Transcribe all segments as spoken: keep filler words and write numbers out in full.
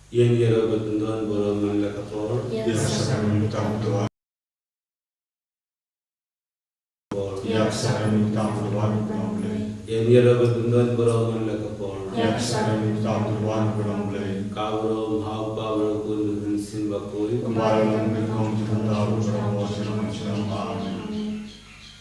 Ïa ngi ruh ba pyndonkam baroh man la ka por. Ïa ka sakramit tam tuan. Ïa ka sakramit tam tuan. Ïa ngi ruh ba pyndonkam baroh man la ka por. Ïa ka sakramit tam tuan. Ka burom ha u Kpa bad u Khun bad u Mynsiem Bakhuid. Kumba la long mynnyngkong, junom, junom, junom. Amen.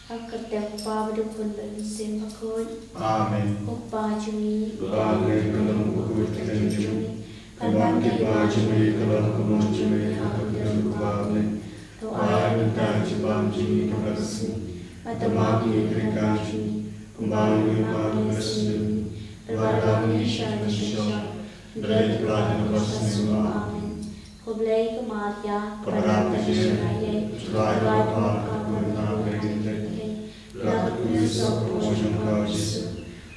Ha ka kyrteng u Kpa bad u Khun bad u Mynsiem Bakhuid. Amen. Ko Kpa jong ngi. Ba ha bneng, ka long bakhuid ka kyrteng jong me. Kan long ki hima jong me, kan long ka mon jong me ha ka kyrteng jong u Kpa ha bneng. To ai mynta ka jingbam jong ngi kaba shisha. Bad to map ïa ki jingkyrkhu jong ngi kumba ngi map ïa kiba shisha ïa ngi. Wat lam ngi sha ka jingshah. Hynrei leit pynlong ïa ngi na ka bymjukut. Amen. Ko Blei, ko Maria, kaba don ka jingshaniah ïa U Trai, ba pynlong ïa ngi na ka bymjukut. Lada ka kyrkhu ka por jong ka U Jisu.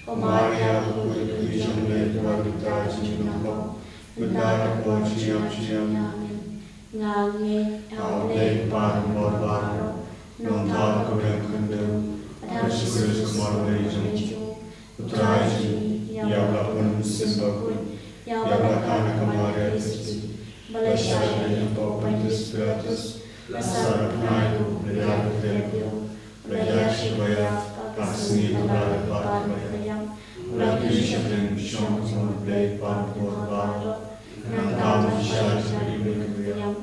Ko Maria, ka kyrkhu jong U Blei, kaba don ka jingshaniah ïa ngi. Mynta ka por jong ka jingïap jong ngi. Amen. Nga ngeit ha U Blei Kpa Baroh, Nongthaw ka bym khyndew, bad ha U Jisu Khrist u Khun U Blei jong ngi. U Trai jong ngi, ïa uba la pun u Mynsiem Bakhuid, ïa uba la kha na ka Maria Theisotti, ba la shah ha u Pontius Pilatus, la sah, la phai ruh, la ïaid ha ka tnga, la ïaid sha kaba ïar, ka sngi kaba ar, la pat sha kaba ïap, la kiew sha bneng, shong ha ka mon U Blei Kpa Baroh. Nangta un sa sah ha ka ïing jong ki ïap.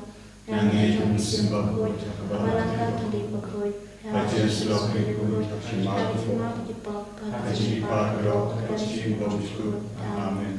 Nga ngeit ha U Mynsiem Bakhuid, ha kaba la kha na ki bakhuid, ha ka jingïasyllok ki bakhuid, ha ka jingmap ki pop, ha ka jingpynïap, ha ka jingbymjukut. Amen.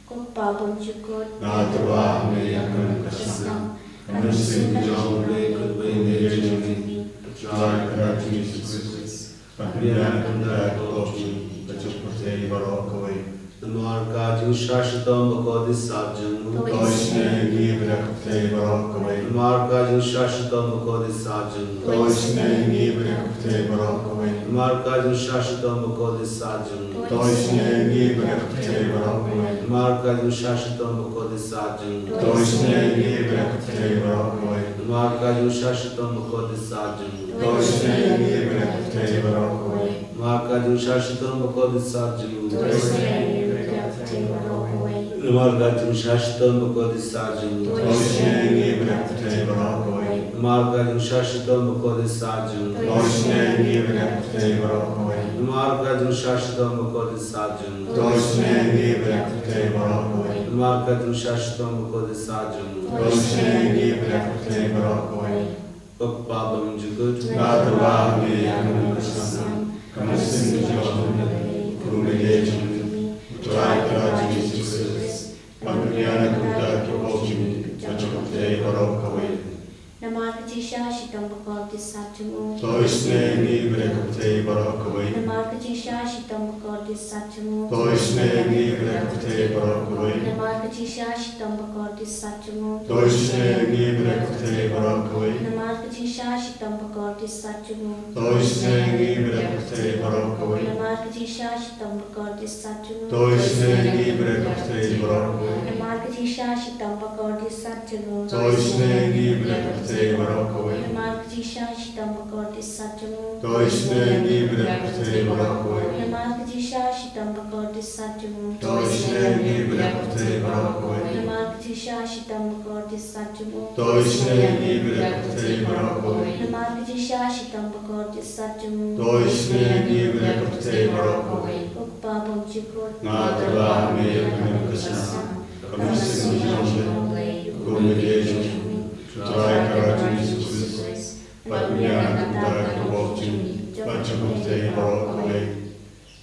Ko Kpa bymjukut, nga tyrwa ha me ïa ka kmen ka snam, ka mynsiem ka jong U Blei, ka jong U Blei jong ngi, U Trai Kynrad jong ngi Jisu Khrist. Ban pynïaid na ka bynta ka pop jong ngi bad jong ka pyrthei baroh kawei. Namar ka jingshah shitom bakordit sat jong u. To isynei ïa ngi bad ïa ka pyrthei baroh kawei. Namar ka jingshah shitom bakordit sat jong u. To isynei ïa ngi bad ïa ka pyrthei baroh kawei. Namar ka jingshah shitom bakordit sat jong u. To isynei ïa ngi bad ïa ka pyrthei baroh kawei. Namar ka jingshah shitom bakordit sat jong u. To isynei ïa ngi bad ïa ka pyrthei baroh kawei. Namar ka jingshah shitom bakordit sat jong u. To isynei ïa ngi bad ïa ka pyrthei baroh kawei. Namar ka jingshah shitom bakordit sat jong u. To isynei ïa ngi bad ïa ka pyrthei baroh kawei. Namar ka jingshah shitom bakordit sat jong u. To isynei ïa ngi bad ïa ka pyrthei baroh kawei. Namar ka jingshah shitom bakordit sat jong u. To isynei ïa ngi bad ïa ka pyrthei baroh kawei. Namar ka jingshah shitom bakordit sat jong u. To isynei ïa ngi bad ïa ka pyrthei baroh kawei. Namar ka jingshah shitom bakordit sat jong u. To isynei ïa ngi bad ïa ka pyrthei baroh kawei. Ko Kpa bymjukut, nga tyrwa ha me ïa ka kmen ka snam, ka mynsiem ka jong U Blei, ka jong U Blei jong ngi, U Trai Kynrad jong ngi Jisu Khrist, ban pynïaid na ka bynta ka pop jong ngi bad jong ka pyrthei baroh kawei. Namar ka jingshah shitom bakordit sat jong u. To isynei ïa ngi bad ïa ka pyrthei baroh kawei. Namar ka jingshah shitom bakordit sat jong u. To isynei ïa ngi bad ïa ka pyrthei baroh kawei. Namar ka jingshah shitom bakordit sat jong u. To isynei ïa ngi bad ïa ka pyrthei baroh kawei. Namar ka jingshah shitom bakordit sat jong u. To isynei ïa ngi bad ïa ka pyrthei baroh kawei. Namar ka jingshah shitom bakordit sat jong u. To isynei ïa ngi bad ïa ka pyrthei baroh kawei. Namar ka jingshah shitom bakordit sat jong u. To isynei ïa ngi bad ïa ka pyrthei baroh kawei. Namar ka jingshah shitom bakordit sat jong u. To isynei ïa ngi bad ïa ka pyrthei baroh kawei. Namar ka jingshah shitom bakordit sat jong u. To isynei ïa ngi bad ïa ka pyrthei baroh kawei. Namar ka jingshah shitom bakordit sat jong u. To isynei ïa ngi bad ïa ka pyrthei baroh kawei. Namar ka jingshah shitom bakordit sat jong u. To isynei ïa ngi bad ïa ka pyrthei baroh kawei. Ko Kpa bymjukut, nga tyrwa ha me ïa ka kmen ka snam, ka mynsiem ka jong U Blei, ka jong U Blei jong ngi, U Trai Kynrad jong ngi Jisu Khrist, ban pynïaid na ka bynta ka pop jong ngi bad jong ka pyrthei baroh kawei.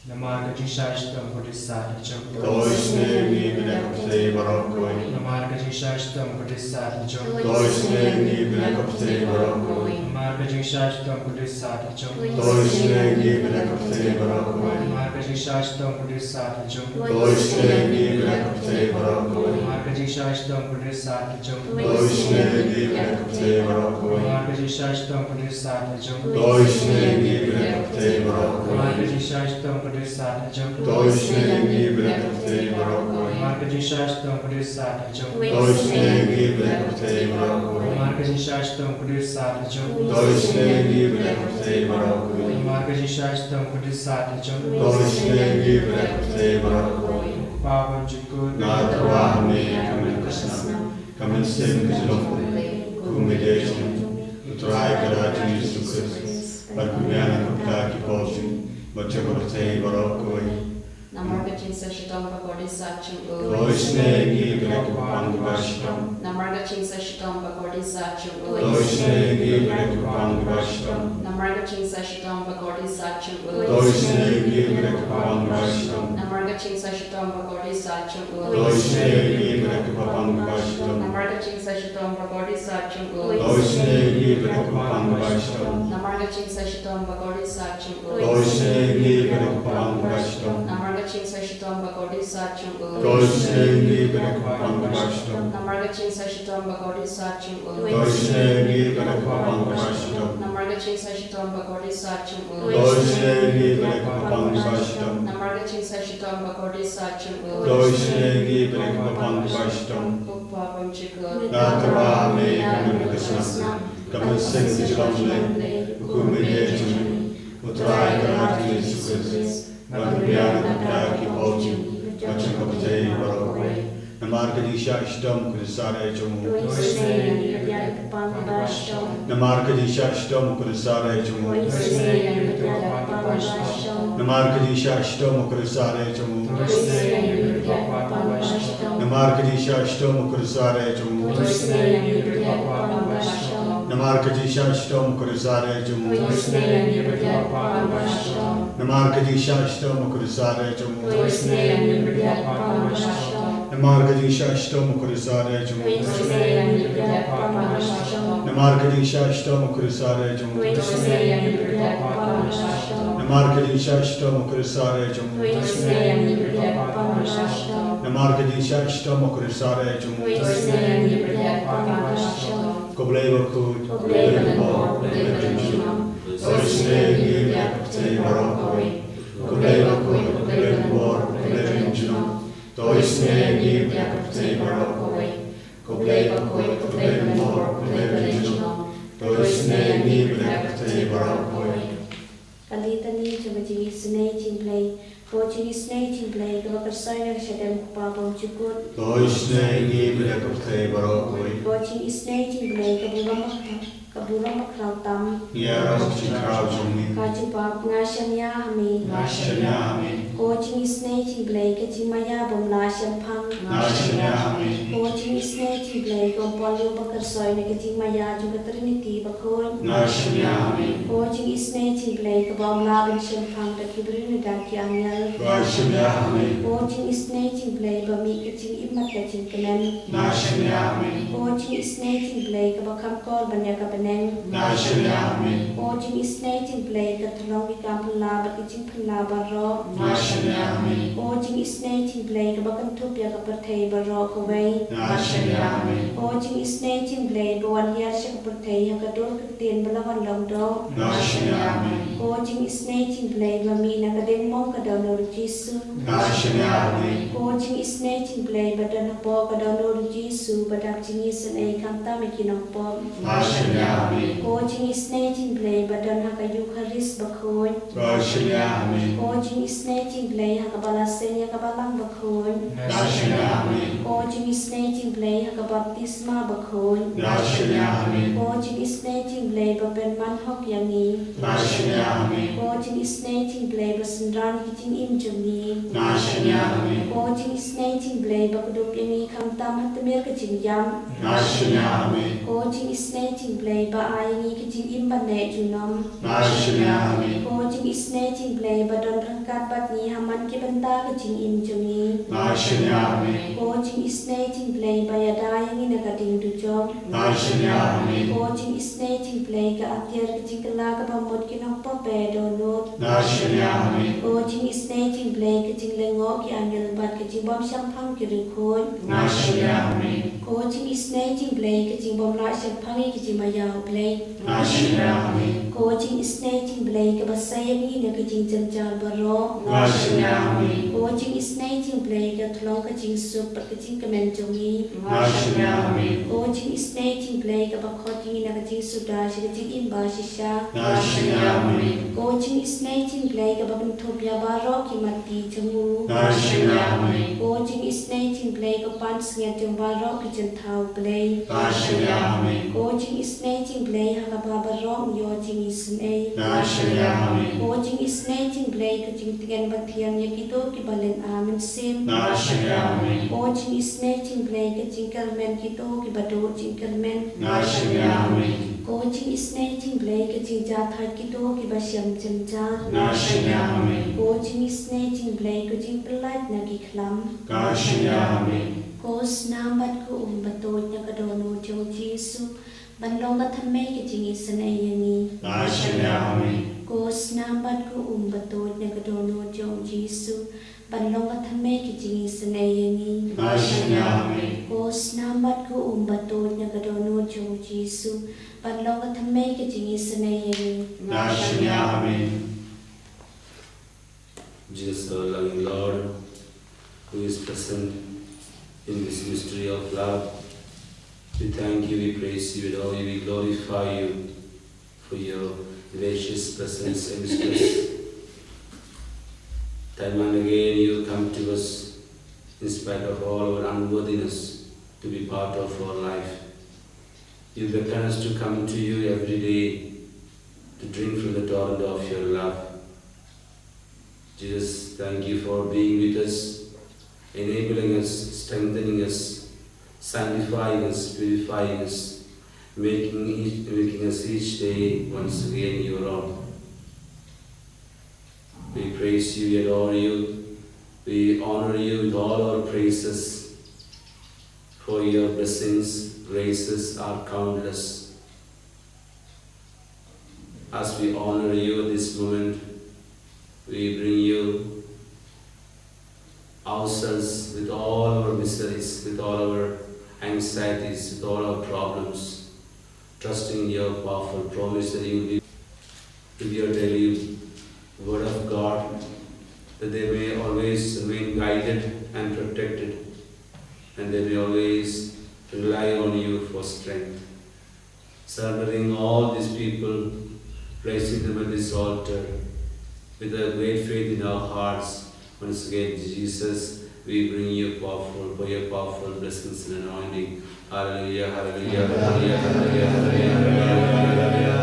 Namar ka jingshah shitom bakordit sat jong u. To isynei ïa ngi bad ïa ka pyrthei baroh kawei. Namar ka jingshah shitom bakordit sat jong u. To isynei ïa ngi bad ïa ka pyrthei baroh kawei. Namar ka jingshah shitom bakordit sat jong u. To isynei ïa ngi bad ïa ka pyrthei baroh kawei. Namar ka jingshah shitom bakordit sat jong u. To isynei ïa ngi bad ïa ka pyrthei baroh kawei. Namar ka jingshah shitom bakordit sat jong u. To isynei ïa ngi bad ïa ka pyrthei baroh kawei. Namar ka jingshah shitom bakordit sat jong u. To isynei ïa ngi bad ïa ka pyrthei baroh kawei. Namar ka jingshah shitom bakordit sat jong u. To isynei ïa ngi bad ïa ka pyrthei baroh kawei. Namar ka jingshah shitom bakordit sat jong u. To isynei ïa ngi bad ïa ka pyrthei baroh kawei. Namar ka jingshah shitom bakordit sat jong u. To isynei ïa ngi bad ïa ka pyrthei baroh kawei. Namar ka jingshah shitom bakordit sat jong u. To isynei ïa ngi bad ïa ka pyrthei baroh kawei. Ko Kpa bymjukut, nga tyrwa ha me ïa ka kmen ka snam, Mynsiem ka jinglong, kum ka jingim, U Trai Kynrad jong ngi Jisu Khrist, ban pynbiang na ka bynta ki paw jong ngi, bad jong ka pyrthei baroh kawei. Namar ka jingsah shitom ba kordit sah jong u. To isynei ïa ngi, ba dei ka bapang kaba shitom. Namar ka jingsah shitom ba kordit sah jong u. To isynei ïa ngi, ba dei ka bapang kaba shitom. Namar ka jingsah shitom ba kordit sah jong u. To isynei ïa ngi, ba dei ka bapang kaba shitom. Namar ka jingsah shitom ba kordit sah jong u. To isynei ïa ngi, ba dei ka bapang kaba shitom. Namar ka jingsah shitom ba kordit sah jong u. To isynei ïa ngi, ba dei ka bapang kaba shitom. Namar ka jingsah shitom ba kordit sah jong u. To isynei ïa ngi, ba dei ka bapang kaba shitom. Namar ka jingsah shitom ba kordit sah jong u. To isynei ïa ngi, ba dei ka bapang kaba shitom. Namar ka jingsah shitom ba kordit sah jong u. To isynei ïa ngi, ba dei ka bapang kaba shitom. Namar ka jingsah shitom ba kordit sah jong u. To isynei ïa ngi, ba dei ka bapang kaba shitom. Namar ka jingsah shitom ba kordit sah jong u. To isynei ïa ngi, ba dei ka bapang kaba shitom. Ko Kpa bymjukut. Nga tyrwa ha me, ka mynsiem ka snam, ka mynsiem ka jinglong, U Kpa u Mynsiem jong ngi, U Trai Kynrad jong ngi Jisu Khrist, ban pynbiang na ka bynta ki paw jong ngi, bad jong ka pyrthei baroh kawei. Namar ka jingshah shitom u kordit sah jong u. To isynei ïa ngi, ba dei ka bapang kaba shitom. Namar ka jingshah shitom u kordit sah jong u. To isynei ïa ngi, ba dei ka bapang kaba shitom. Namar ka jingshah shitom u kordit sah jong u. To isynei ïa ngi, ba dei ka bapang kaba shitom. Namar ka jingshah shitom u kordit sah jong u. To isynei ïa ngi, ba dei ka bapang kaba shitom. Namar ka jingshah shitom u kordit sah jong u. To isynei ïa ngi, ba dei ka bapang kaba shitom. Namar ka jingshah shitom u kordit sah jong u. To isynei ïa ngi, ba dei ka bapang kaba shitom. Namar ka jingshah shitom u kordit sah jong u. To isynei ïa ngi, ba dei ka bapang kaba shitom. Namar ka jingshah shitom u kordit sah jong u. To isynei ïa ngi, ba dei ka bapang kaba shitom. Namar ka jingshah shitom u kordit sah jong u. To isynei ïa ngi, ba dei ka bapang kaba shitom. Namar ka jingshah shitom u kordit sah jong u. To isynei ïa ngi, ba dei ka bapang kaba shitom. Ko Blei bakhuid, ko Blei ba lyngkor, ko Blei ba rim junom. To isynei ïa ngi, ba dei ka pyrthei baroh kawei. Ko Blei bakhuid, ko Blei ba lyngkor, ko Blei ba rim junom. To isynei ïa ngi, ba dei ka pyrthei baroh kawei. Ko Blei bakhuid, ko Blei ba lyngkor, ko Blei ba rim junom. To isynei ïa ngi, ba dei ka pyrthei baroh kawei. Ka Litani jong ka jingisynei jong U Blei. Ko jingisynei jong U Blei, kaba kyrsoi na ka shadem U Kpa bymjukut. To isynei ïa ngi, ba dei ka pyrthei baroh kawei. Ko jingisynei jong U Blei, ka burom bakla-, ka burom bakhraw tam. Ïaroh ka jingkhraw jong ngi. Ka jubab, nga shaniah ha me. Nga shaniah ha me. Ko jingisynei jong U Blei, ka jingmaïa bym lah shemphang. Nga shaniah ha me. Ko jingisynei jong U Blei, ka umpohliew bakyrsoi na ka jingmaïa jong ka Trinity bakhuid. Nga shaniah ha me. Ko jingisynei jong U Blei, kaba ym lah ban shemphang da ki briew ne da ki angel. Nga shaniah ha me. Ko jingisynei jong U Blei, ba mih ka jingim bad ka jingkmen. Nga shaniah ha me. Ko jingisynei jong U Blei, kaba kham kor ban ïa ka bneng. Nga shaniah ha me. Ko jingisynei jong U Blei, ka tynrong ki kam phylla bad ki jingphylla baroh. Nga shaniah ha me. Ko jingisynei jong U Blei, kaba kynthup ïa ka pyrthei baroh kawei. Nga shaniah ha me. Ko jingisynei jong U Blei, ba wan hiar sha ka pyrthei ha ka dur ka ktien ba la wan long doh. Nga shaniah ha me. Ko jingisynei jong U Blei, ba mih na ka diengmong ka dohnud U Jisu. Nga shaniah ha me. Ko jingisynei jong U Blei, ba don hapoh ka dohnud U Jisu, ba dap jingisynei khamtam ïa ki nongpop. Nga shaniah ha me. Ko jingisynei jong U Blei, ba don ha ka Eukharist bakhuid. Nga shaniah ha me. Ko jingisynei jong U Blei, ha kaba la seng ïa ka balang bakhuid. Nga shaniah ha me. Ko jingisynei jong U Blei, ha ka baptisma bakhuid. Nga shaniah ha me. Ko jingisynei jong U Blei, ba pynman hok ïa ngi. Nga shaniah ha me. Ko jingisynei jong U Blei, ba synran ïa ki jingim jong ngi. Nga shaniah ha me. Ko jingisynei jong U Blei, ba kdup ïa ngi khamtam ha tmier ka jingïap. Nga shaniah ha me. Ko jingisynei jong U Blei, ba ai ïa ngi ka jingim ban neh junom. Nga shaniah ha me. Ko jingisynei jong U Blei, ba don ryngkat bad ngi ha man ki bynta ka jingim jong ngi. Nga shaniah ha me. Ko jingisynei jong U Blei, ba ïada ïa ngi na ka ding dujok. Nga shaniah ha me. Ko jingisynei jong U Blei, ka atiar ka jingkylla kaba mut ki nongpop ba dohnud. Nga shaniah ha me. Ko jingisynei jong U Blei, ka jinglyngngoh ki angel bad ka jingbymshemphang ki riewkhuid. Nga shaniah ha me. Ko jingisynei jong U Blei, ka jingbymlah shemphang ïa ka jingmaïa U Blei. Nga shaniah ha me. Ko jingisynei jong U Blei kaba sa ïa ngi na ka jingjynjar baroh. Nga shaniah, amen. Ko jingisynei jong U Blei ka long ka jingsuk bad ka jingkmen jong ngi. Nga shaniah, amen. Ko jingisynei jong U Blei kaba khot ïa ngi na ka jingsuda sha ka jingim ba shisha. Nga shaniah, amen. Ko jingisynei jong U Blei kaba kynthup ïa baroh ki matti jong u. Nga shaniah, amen. Ko jingisynei jong U Blei ka pansngiat jong baroh ki jingthaw Blei. Nga shaniah, amen. Ko jingisynei jong U Blei ha kaba baroh ngi ïoh jingisynei. Nga shaniah, amen. Ko jingisynei jong U Blei ka jingtngen bathiang ïa kito kiba lyngba mynsiem. Nga shaniah, amen. Ko jingisynei jong U Blei ka jingkyrmen kito kiba duh jingkyrmen. Nga shaniah, amen. Ko jingisynei jong U Blei ka jingjahthait kito kiba shem jynjar. Nga shaniah, amen. Ko jingisynei jong U Blei ka jingpyllait na ki khlam. Nga shaniah, amen. Ko snam bad ko um batuid na ka dohnud jong U Jisu ban long ka thymmei ka jingisynei ïa ngi. Nga shaniah, amen. Ko snam bad ko um batuid na ka dohnud jong U Jisu ban long ka thymmei ka jingisynei ïa ngi. Nga shaniah, amen. Ko snam bad ko um batuid na ka dohnud jong U Jisu ban long ka thymmei ka jingisynei ïa ngi. Nga shaniah, amen. Jesus, our loving Lord, who is present in this mystery of love, we thank you, we praise you, adore you, we glorify you for your gracious presence amidst us. Time and again, you come to us in spite of all our unworthiness to be part of our life. You beckon us to come to you every day to drink from the torrent of your love. Jesus, thank you for being with us, enabling us, strengthening us, sanctifying us, purifying us, making each, making us each day once again your own. We praise you, we adore you, we honor you with all our praises, for your blessings, graces are countless. As we honor you at this moment, we bring you ourselves with all our miseries, with all our anxieties, with all our problems, trusting in your powerful promise that you will be with your daily word of God, that they may always remain guided and protected, and they may always rely on you for strength. Surrendering all these people, placing them at this altar, with a great faith in our hearts, once again, Jesus, we bring you powerful, for your powerful blessings and anointing. Hallelujah, hallelujah, hallelujah, hallelujah, hallelujah, hallelujah.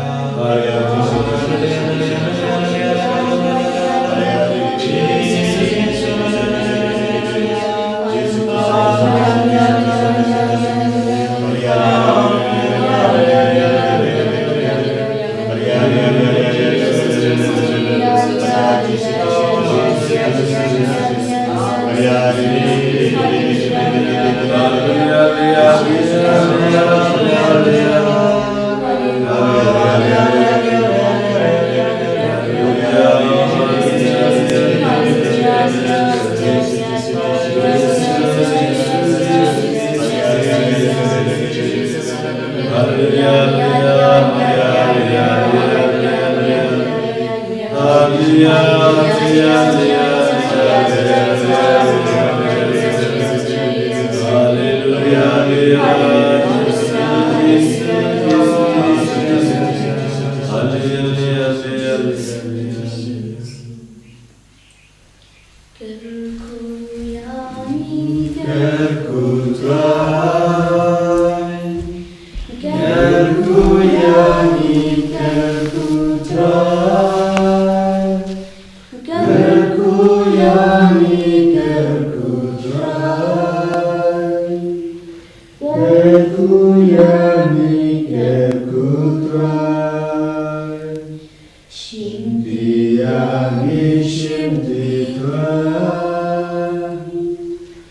Kyrkhu ïa ngi, kyrkhu Trai. Kyrkhu ïa ngi, kyrkhu Trai. Kyrkhu ïa ngi, kyrkhu Trai. Kyrkhu ïa ngi, kyrkhu Trai. Shimti ïa ngi, shimti Trai.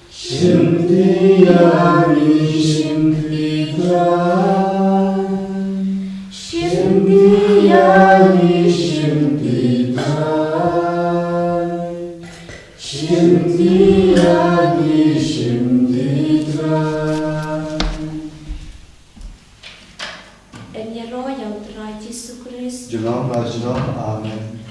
Shimti ïa ngi, shimti Trai. Shimti ïa ngi, shimti Trai. Shimti ïa ngi, shimti Trai. Yn ïaroh ïa U Trai Jisu Khrist. Junom la junom. Amen.